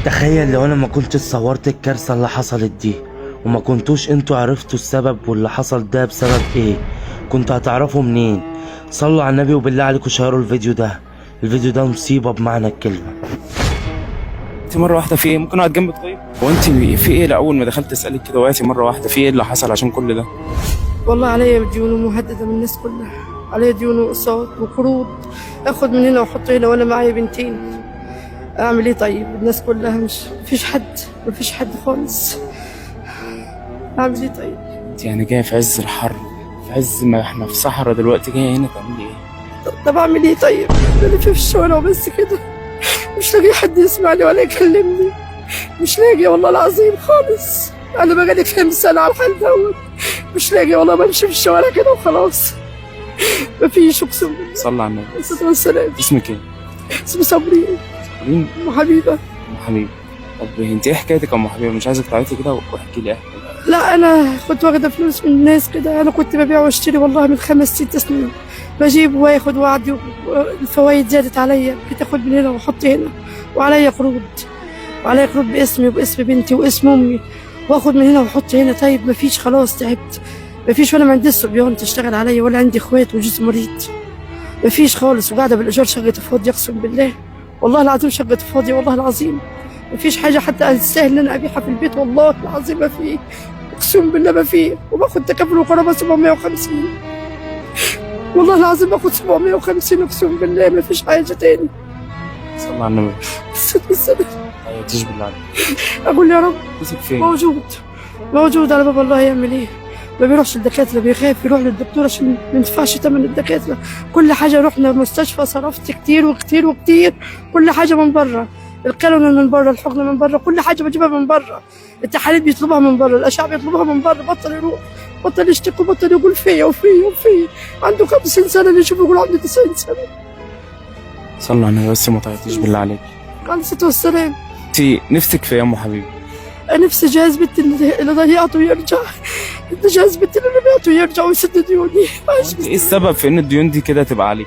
تخيل لو انا ما كنتش صورت الكارثة اللي حصلت دي وما كنتوش انتوا عرفتوا السبب واللي حصل ده بسبب ايه، كنتوا هتعرفوا منين؟ صلوا على النبي وبالله عليكم شيروا الفيديو ده. الفيديو ده مصيبة بمعنى الكلمة. انت مرة واحدة في ايه؟ ممكن اقعد جنبك طيب؟ هو انت في ايه؟ لاول ما دخلت اسالك كده وقعتي مرة واحدة، في ايه اللي حصل عشان كل ده؟ والله عليا ديون ومهددة من الناس كلها، عليا ديون واقساط وقروض، اخد من هنا واحط هنا، وانا معايا بنتين. اعمل ايه طيب؟ الناس كلها مش مفيش حد، مفيش حد خالص. اعمل ايه طيب؟ انت يعني جاية في عز الحر، في عز ما احنا في صحراء دلوقتي، جاية هنا تعملي ايه؟ طب اعمل ايه طيب؟ انا في الشوارع وبس كده، مش لاقي حد يسمعني ولا يكلمني، مش لاقي والله العظيم خالص. انا بقالي كام سنة على الحال دوت، مش لاقي والله، بمشي في الشوارع كده وخلاص، مفيش، اقسم بالله. صلى على النبي. الصلاة والسلام. اسمك ايه؟ اسمي صبري. مين؟ ام حبيبه. ام حبيبه. طب انت ايه حكايتك يا ام حبيبه؟ مش عايزك تعيطي كده واحكي لي ايه حكايتك. لا انا كنت واخده فلوس من الناس كده، انا كنت ببيع واشتري والله من 5 6 سنين، بجيب واخد وأعدي، الفوايد زادت عليا، بقيت اخد من هنا واحط هنا، وعليا قروض، وعليا قروض باسمي وباسم بنتي واسم امي، واخد من هنا واحط هنا. طيب مفيش، خلاص تعبت، مفيش، وانا ما عنديش صبيان تشتغل عليا، ولا عندي اخوات وجوز مريض، مفيش خالص، وقاعدة بالايجار شقتي فاضية اقسم بالله، والله العظيم شقتي فاضية والله العظيم، مفيش حاجة حتى تستاهل ان انا ابيعها في البيت، والله العظيم ما فيه، اقسم بالله ما فيه. وباخد تكافل وقرابه 750، والله العظيم باخد 750 اقسم بالله، ما فيش حاجة تاني. صلى على النبي. الصلاة والسلام. ما تعيطيش بالله عليك. اقول يا رب. جوزك فين؟ موجود، موجود على باب الله، يعمل ايه؟ ما بيروحش للدكاتره، بيخاف يروح للدكتور عشان ما يدفعش ثمن الدكاترة. كل حاجة رحنا مستشفى صرفت كتير وكتير وكتير، كل حاجة من بره، الكالون من بره، الحقنة من بره، كل حاجة بجيبها من بره، التحاليل بيطلبوها من بره، الاشعة بيطلبوها من بره. بطل يروح، بطل يشتكي، بطل يقول فيا وفيا وفيا. عنده 50 سنة، اللي يشوفه يقول عنده 90 سنة. صلى على النبي بس ما تعيطيش بالله عليك. عليه الصلاة والسلام. انت نفسك في ايه يا ام حبيبه؟ نفسي جهاز بنتي اللي ضيعته يرجع، جهاز بنتي اللي بعته يرجع ويسد ديوني. انت ايه السبب في ان الديون دي كده تبقى عليك؟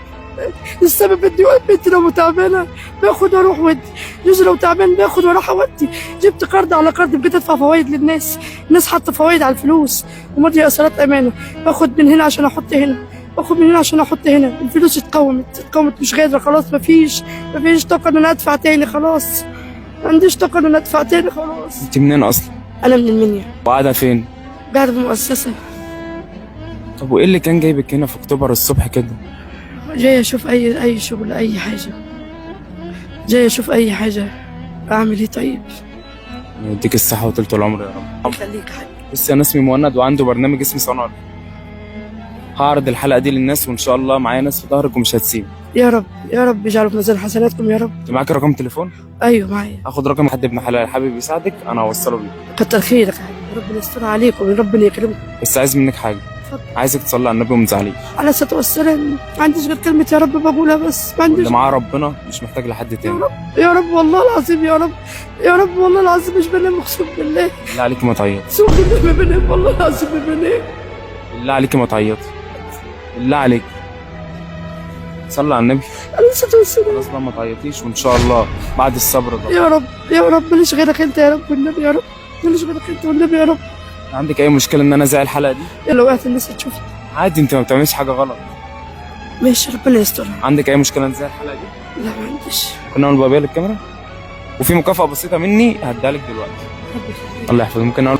السبب الديون، بنتي لو تعبانة باخد واروح ودي، جوزي لو تعبان باخد واروح اودي. جبت قرض على قرض، بقيت ادفع فوايد للناس، الناس حاطه فوايد على الفلوس وماضيه ايصالات امانه، باخد من هنا عشان احط هنا، باخد من هنا عشان احط هنا. الفلوس اتقومت اتقومت، مش قادرة خلاص، مفيش طاقة ان انا ادفع تاني خلاص، ما عنديش طاقة ان انا ادفع تاني خلاص. انت منين اصلا؟ انا من المنيا. وقاعدة فين؟ قاعدة في مؤسسة. طب وايه اللي كان جايبك هنا في اكتوبر الصبح كده؟ جاي اشوف اي شغل، اي حاجة، جاي اشوف اي حاجة، اعمل ايه طيب؟ يديك الصحة وطولة العمر يا رب. خليك حاجة. بصي انا اسمي مهند وعنده برنامج اسمه صنع. هعرض الحلقة دي للناس وان شاء الله معايا ناس في ظهرك ومش هتسيب. يا رب يا رب يجعله في ميزان حسناتكم يا رب. انت معاك رقم تليفون؟ ايوه معايا. هاخد رقم حد ابن حلال حابب يساعدك انا هوصله بيه. كتر خيرك يا حبيبي، ربنا يستر عليكم وربنا يكرمكم. بس عايز منك حاجة. اتفضل. عايزك تصلي على النبي وما تزعليش. على الصلاة والسلام. ما عنديش غير كلمة يا رب بقولها بس، ما عنديش. اللي معاه ربنا مش محتاج لحد يا تاني. رب يا رب والله العظيم، يا رب يا رب والله العظيم مش بنام اقسم بالله. بالله عليك ما تعيطي. اقسم بالله ما بنام والله العظيم ما بنام. بالله عليك ما تعيطي. بالله عليك. صلي على النبي. على الصلاة والسلام. خلاص بقى ما تعيطيش وان شاء الله بعد الصبر ده. يا رب يا رب ماليش غيرك انت يا رب والنبي يا رب، ماليش غيرك انت والنبي يا رب. عندك اي مشكلة ان انا ازعل الحلقة دي؟ يلا وقعت الناس تشوفني. عادي انت ما بتعمليش حاجة غلط. ماشي ربنا يسترها. عندك اي مشكلة ان ازعل الحلقة دي؟ لا ما عنديش. كنا نعمل بابيه للكاميرا وفي مكافاة بسيطة مني هديها لك دلوقتي. ربنا يخليك. الله يحفظك. ممكن اقول